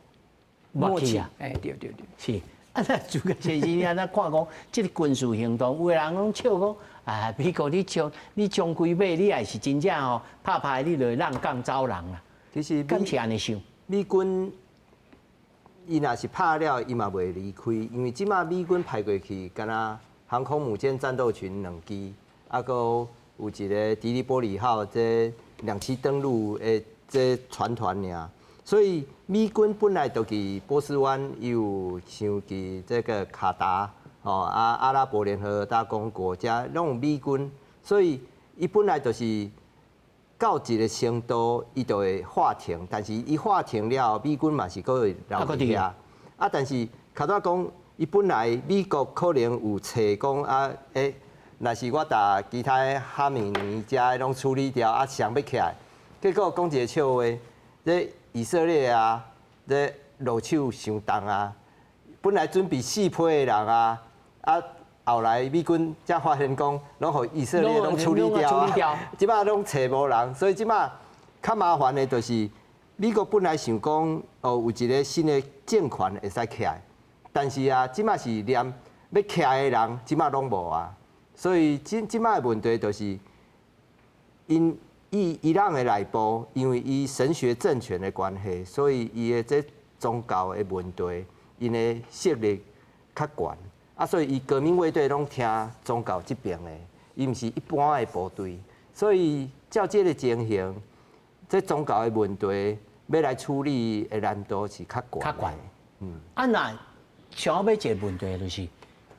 默契啊。哎，對對對，是。啊，那諸葛先生，你按呢看講，這個軍事行動，有的人攏笑講，啊，美國你將你將幾擺，你也是真正吼，拍拍你就會挵槓走人啦。其實敢是按呢想？美軍伊若是拍了，伊嘛袂離開，因為這馬美軍派過去，敢若航空母艦戰鬥群兩機，啊，閣有一個迪利波里號這兩棲登陸的這船團爾。所以美軍本來就佇波斯灣，伊有像佇這個卡達，吼啊阿拉伯聯合大公國遮攏有美軍，所以伊本來就是到一個程度，伊就會喊停。但是伊喊停了後，美軍嘛是閣會留佇遐。啊，但是較早講，伊本來美國可能有揣講啊，欸，若是我共其他的哈米尼遮攏處理掉，啊，誰欲起來？結果講一個笑話，這以色列啊，這落手傷重啊，本來準備四批的人啊，啊，後來美軍才發現講，攏予以色列攏處理掉啊，這擺攏揣無人，所以這擺較麻煩的就是美國本來想講哦，有一個新的政權會使起來，但是啊，這擺是連欲起來的人，這擺攏無啊，所以這這擺的問題就是𪜶。伊朗的內部，因為伊神學政權的關係，所以伊的這宗教的問題，𪜶的勢力較懸，啊，所以伊革命衛隊攏聽宗教這邊的，伊毋是一般的部隊，所以照這個情形，這宗教的問題欲來處理的難度是較懸。較懸。嗯。啊，那上後尾一個問題就是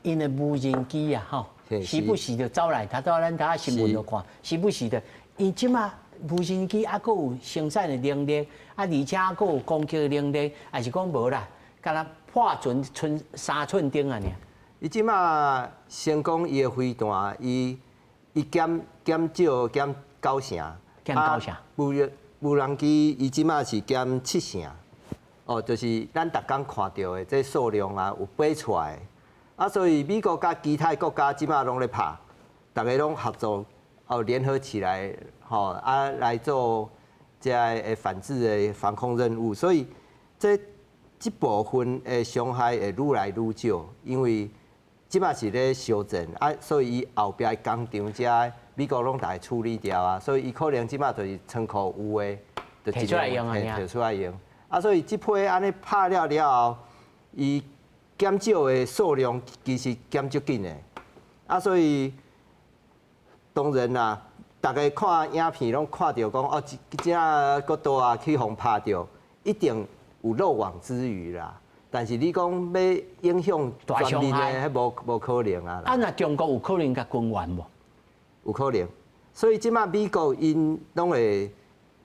，𪜶的無人機啊，吼，時不時就走來，頭拄咱睇新聞就看，時不時的。伊這馬無人機猶閣有生產的能力，啊，而且猶閣有攻擊的能力，還是講無啦？敢若破船賰三寸釘按呢。伊這馬成功伊的飛彈，伊伊減減少減九成，減九成。無人無人機伊這馬是減七成，哦，就是咱逐工看著的這數量啊，有爬出來。啊，所以美國佮其他國家這馬攏咧拍，逐个攏合作。哦，聯合起來，吼啊來做這个反制的防空任務，所以這這部分的傷害會愈來愈少，因為這馬是咧相戰啊，所以伊後壁的工廠遮美國攏來處理掉啊，所以伊可能這馬就是倉庫有的，就提出來用啊，提出來用啊，所以這批按呢拍了了後，伊減少的數量其實減足緊的，啊，所以。當然啦，逐家看影片攏看著講哦，這這閣多啊去予拍著，一定有漏網之魚啦。但是你講欲影響全面的，彼無無可能啊。啊，若中國有可能共軍援無？有可能。所以這馬美國𪜶攏會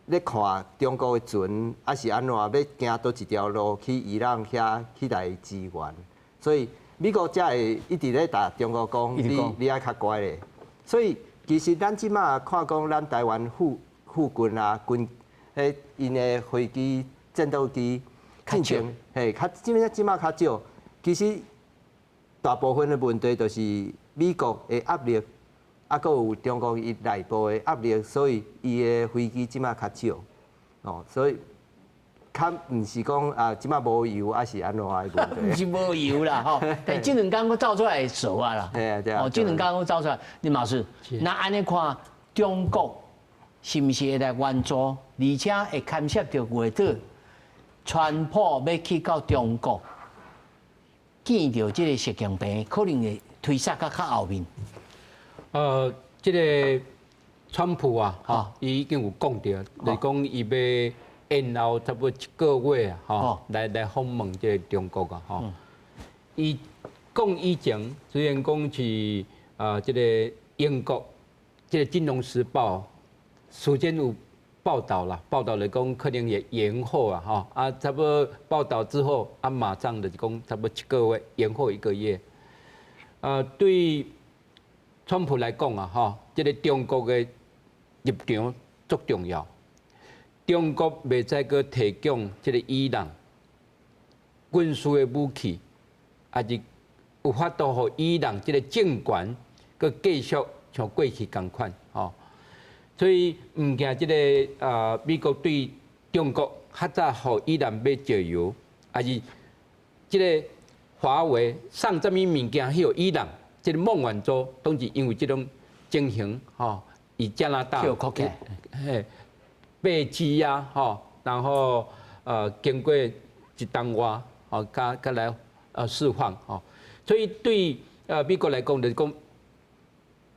咧看中國的船，抑是按怎欲行佗一條路去伊朗遐去來支援。所以美國才會一直咧共中國講，你你愛較乖咧。所以其實咱這馬看講，咱台灣附附近啊，軍彼𪜶的飛機、戰鬥機進前，嘿，較這馬這馬較少。其實大部分的問題就是美國的壓力，啊，閣有中國伊內部的壓力，所以伊的飛機這馬較少。哦，所以較毋是講啊，這馬無油抑是按怎的問題。毋是無油啦，吼！但這兩工閣走出來數啊啦。對啊對啊。哦，這兩工閣走出來，林老師，那按呢看，中國是毋是會來援助，而且會牽涉著外島，川普欲去到中國，見著這個習近平，可能會推捒較較後面。這個川普啊，吼，伊已經有講著，就是講伊欲延後差不多一個月啊，吼，來來訪問這個中國啊，吼。伊講以前雖然講是啊，這個英國這個《金融時報》事先有報導啦，報導來講可能會延後啊，吼，啊，差不多報導之後，啊，馬上就是講差不多一個月延後一個月。啊，對川普來講啊，吼，這個中國的立場足重要。中國袂使閣提供這個伊朗軍事的武器，抑是有法度予伊朗這個政權閣繼續像過去仝款，吼。所以毋驚這个美國對中國較早予伊朗買石油，抑是這个華為送啥物物件予伊朗，這个孟晚舟攏是因為這種情形吼，伊加拿大嘿被羈押吼，然後經過一冬外吼，才才來釋放吼，所以對美國來講就是講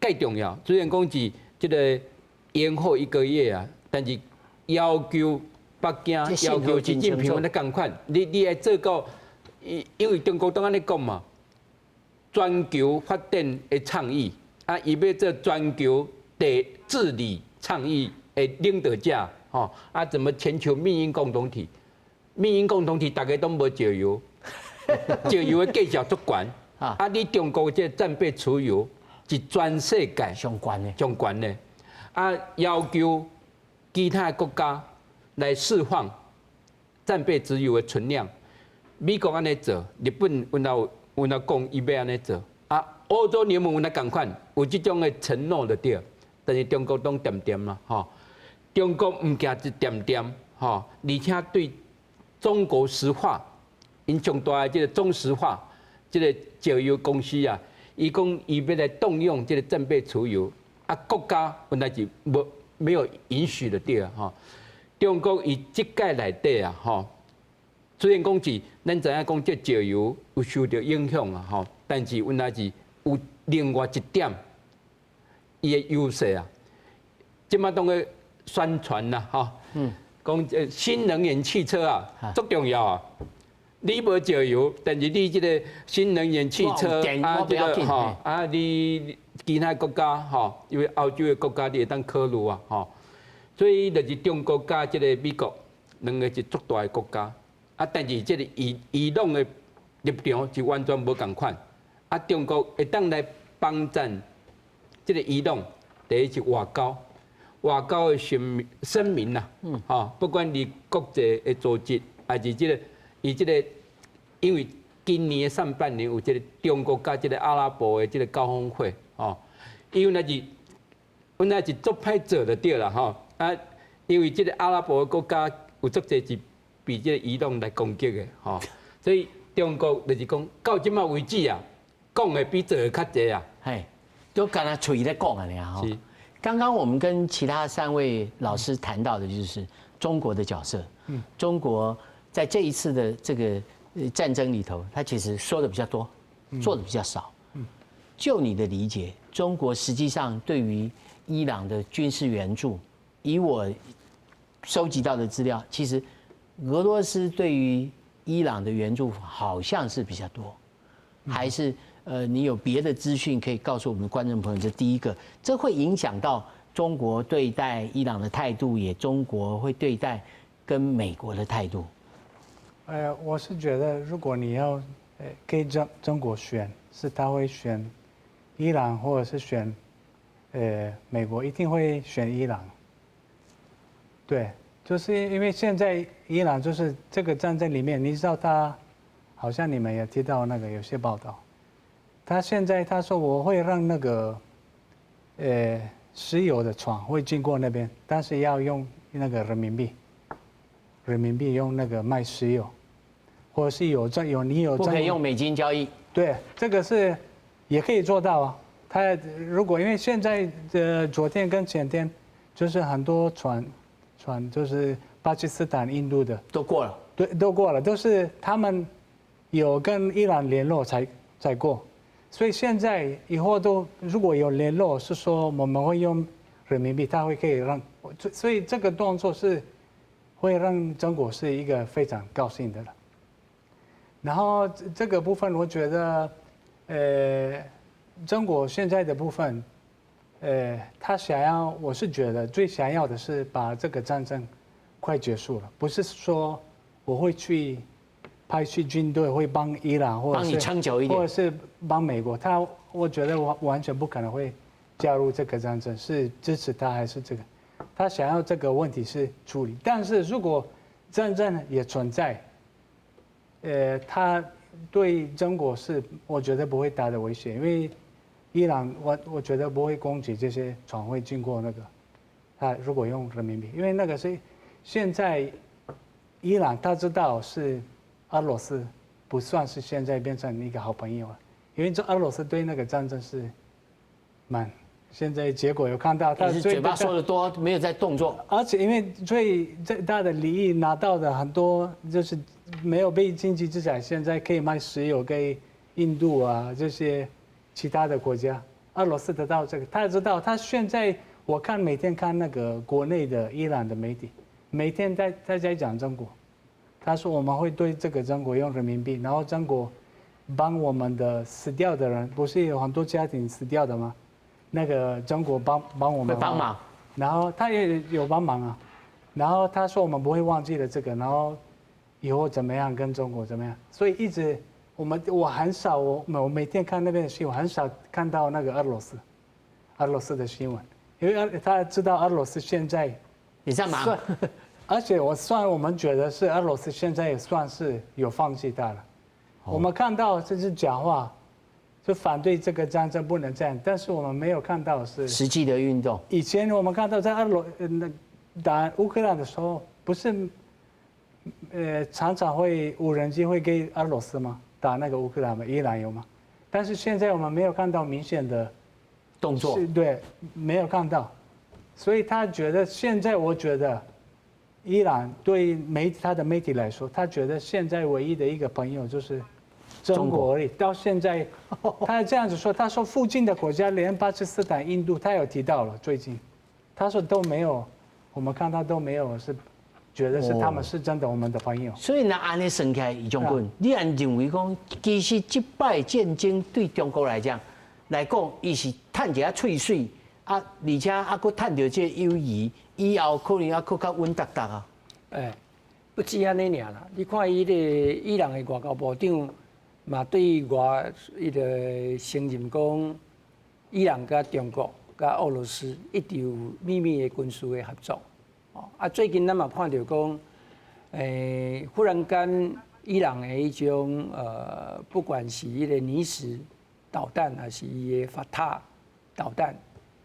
蓋重要，雖然講是這个延後一個月啊，但是要求北京要求習近平按呢仝款，你愛做到，因為中國攏按呢講嘛，全球發展的倡議，啊，伊欲做全球的治理倡議的領導者，吼，啊，怎麼全球命運共同體？命運共同體，大家攏無石油，石油的價錢足懸，啊，你中國這個戰備儲油是全世界上懸的，上懸的，啊，要求其他國家來釋放戰備石油的存量，美國按呢做，日本阮有阮有講伊欲按呢做，啊，歐洲聯盟阮也仝款有這種的承諾就對，但是中國攏恬恬啦，吼，中國毋驚一恬恬，吼，而且對中國石化，𪜶上大的這个中石化，這个石油公司啊，伊講伊欲來動用這个戰備儲油，啊，國家本來是無沒有允許的對啊，吼。中國伊這屆內底啊，吼，雖然講是咱知影講這石油有受著影響啊，吼，但是原來是有另外一點，伊的優勢啊，這馬當咧宣傳啦，吼，講這新能源汽車啊，足重要啊。你無石油，但是你這个新能源汽車啊，這个吼啊，你其他國家吼，因為歐洲的國家你會當考慮啊，吼。所以就是中國佮這个美國兩个是足大的國家，啊，但是這个伊朗的立場是完全無仝款，啊，中國會當來幫贊這个伊朗，第一是外交，外交的聲明啦，吼，不管佇國際的組織，抑是這个伊這个，因為今年的上半年有這个中國佮這个阿拉伯的這个高峰會，吼，因為那是，本來是足歹做就對啦，吼，啊，因為這个阿拉伯的國家有足濟是被這个伊朗來攻擊的，吼，所以中國就是講到這馬為止啊，講的比做的較濟啊，嘿，都干焦喙咧講按呢吼。剛剛我們跟其他三位老師談到的就是中國的角色。中國在這一次的這個戰爭裡頭，他其實說的比較多，做的比較少。就你的理解，中國實際上對於伊朗的軍事援助，以我收集到的資料，其實俄羅斯對於伊朗的援助好像是比較多，還是你有別的資訊可以告訴我們觀眾朋友？這第一個，這會影響到中國對待伊朗的態度，也中國會對待跟美國的態度。我是覺得，如果你要給中國選，是他會選伊朗，或者是選美國，一定會選伊朗。對，就是因為現在伊朗就是這個戰爭裡面，你知道他，好像你們也提到那個有些報道，他現在他說我會讓那個石油的船會經過那邊，但是要用那個人民幣，人民幣用那個賣石油，或者是有這有你有不可以用美金交易。對，這個是也可以做到啊。他如果因為現在的昨天跟前天，就是很多船就是巴基斯坦、印度的都過了，對，都過了，都是他們有跟伊朗聯絡才過。所以現在以後都如果有聯絡，是說我們會用人民幣，他會可以讓，所以這個動作是會讓中國是一個非常高興的了。然後這個部分，我覺得，中國現在的部分，他想要，我是覺得最想要的是把這個戰爭快結束了，不是說我會去派去軍隊會幫伊朗，或者幫你撐久一點，或者是幫美國，他我覺得完全不可能會加入這個戰爭，是支持他還是這個？他想要這個問題是處理，但是如果戰爭也存在，他對中國是我覺得不會大的威脅，因為伊朗我覺得不會攻擊這些船會經過那個。他如果用人民币，因为那个是現在伊朗他知道是俄羅斯不算是現在變成一個好朋友了，因為這俄羅斯對那個戰爭是蠻，現在結果有看到，他嘴巴說的多，沒有在動作。而且因為最最大的利益拿到的很多就是沒有被經濟制裁，現在可以賣石油給印度啊這些其他的國家。俄羅斯得到這個，他知道他現在我看每天看那個國內的伊朗的媒體，每天在講中國，他說我們會對這個中國用人民幣，然後中國幫我們的死掉的人，不是有很多家庭死掉的嗎？那個中國幫我們幫忙，然後他也有幫忙啊，然後他說我們不會忘記了這個，然後以後怎麼樣跟中國怎麼樣，所以一直。我很少我每天看那邊的新聞，很少看到那個俄羅斯的新聞，因為他知道俄羅斯現在你在忙，而且我們覺得是俄羅斯現在也算是有放棄他了。我們看到這是假話，就反對這個戰爭不能這樣，但是我們沒有看到是實際的運動。以前我們看到在那打烏克蘭的時候，不是常常會無人機會給俄羅斯嗎？打那個烏克蘭嗎？伊朗有嗎？但是現在我們沒有看到明顯的動作，對，沒有看到，所以他覺得現在，我覺得伊朗對他的媒體來說，他覺得現在唯一的一個朋友就是中國而已。到現在，他這樣子說，他說附近的國家連巴基斯坦、印度，他有提到了最近，他說都沒有，我們看到都沒有是。覺得是他們是真的我們的朋友。所以呢，按呢算起來，余將軍，你按認為講，其實這擺戰爭對中國來講，伊是趁一下喙水啊，而且啊，閣趁著這個友誼，以後可能啊，閣較穩當當啊。欸，不止按呢爾啦，你看伊個伊朗的外交部長嘛，對外伊個承認講，伊朗佮中國佮俄羅斯一直有秘密的軍事的合作。啊，最近咱嘛看著講，忽然間伊朗的彼種不管是彼個尼什導彈，還是伊的法塔導彈，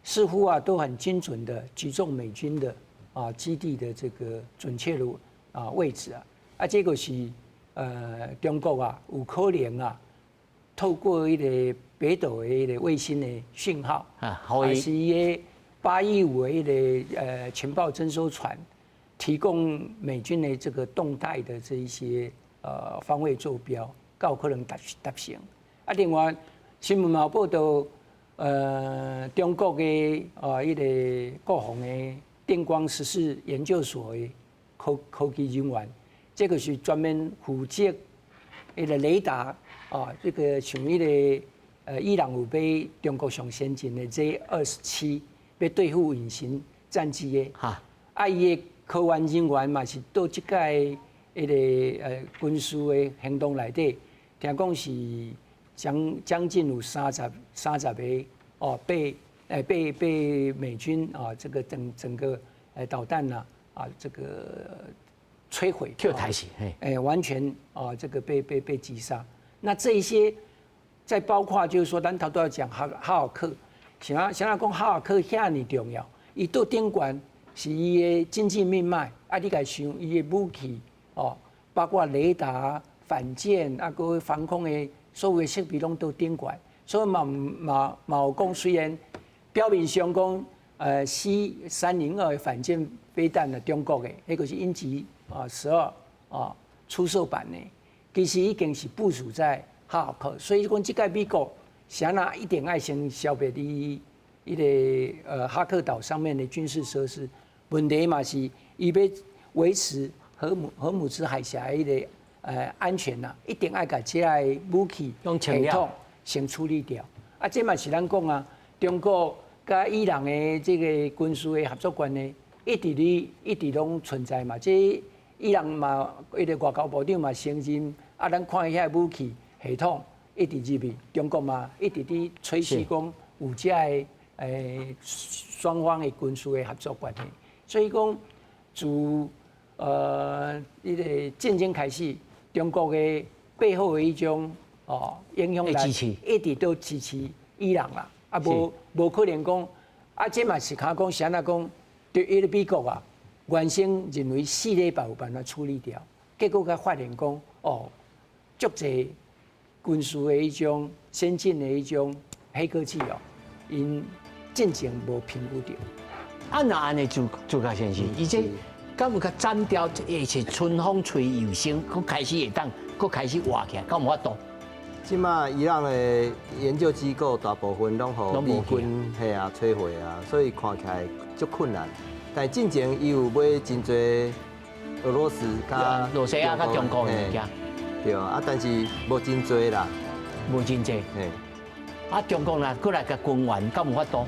似乎啊都很精準的擊中美軍的啊基地的這個準確的啊位置啊，啊，這個是中國啊有可能啊透過彼個北斗的彼個衛星的訊號，啊，還是伊個815的彼個情報偵搜船，提供美軍的這個動態的這一些方位坐標，較有可能達成。啊，另外新聞嘛有報道，中國的啊彼個國防的電光14研究所的科技人員，這個是專門負責彼個雷達啊，這個像彼個伊朗有買中國上先進的 Z27。欲對付隱形戰機的，啊，伊的科研人員嘛是到這屆彼個軍事的行動內底，聽講是將近有三十個哦，被美軍啊這個整個導彈吶啊這個摧毀，跳台死，完全啊這個被擊殺。那這一些，再包括就是說，咱頭拄仔講哈爾克。啥講哈爾克遐爾重要？伊到頂懸是伊的經濟命脈，啊！你共想伊的武器哦，包括雷達、反艦啊，閣防空的所有的設備攏佇頂懸，所以嘛有講，雖然表面上講，C302反艦飛彈的中國的，彼個是鷹擊啊12啊出售版的，其實已經是部署在哈爾克，所以講這屆美國。啥若一定愛先消滅伊彼個哈克島上面的軍事設施，問題嘛是伊欲維持荷姆茲海峽彼個安全呐，一定愛共這个武器系統先處理掉。啊，這嘛是咱講啊，中國佮伊朗的這個軍事的合作關係，一直攏存在嘛。這伊朗嘛，彼個外交部長嘛承認，啊，咱看遐武器系統。一直入去，中國嘛一直佇吹噓講有這个雙方的軍事的合作關係，所以講自彼個戰爭開始，中國的背後的彼種哦影響力一直都支持伊朗啦，啊無可能講啊，這嘛是較講啥若講，對伊個美國啊，原先認為4禮拜有辦法處理掉，結果才發現講哦，足濟軍事的彼種先進的彼種黑科技哦，𪜶進前無評估著。啊，若按呢做做較先生，伊這敢有較斬掉，會是春風吹又生，閣開始會當，閣開始活起來，敢有法度？這馬伊朗的研究機構大部分攏予美軍嘿啊摧毀啊，所以看起來足困難。但進前伊有買真濟俄羅斯佮羅西亞佮中國的物件，對啊，但是無真濟啦，無真濟。嘿，啊，中國若閣來共軍援，敢有法度？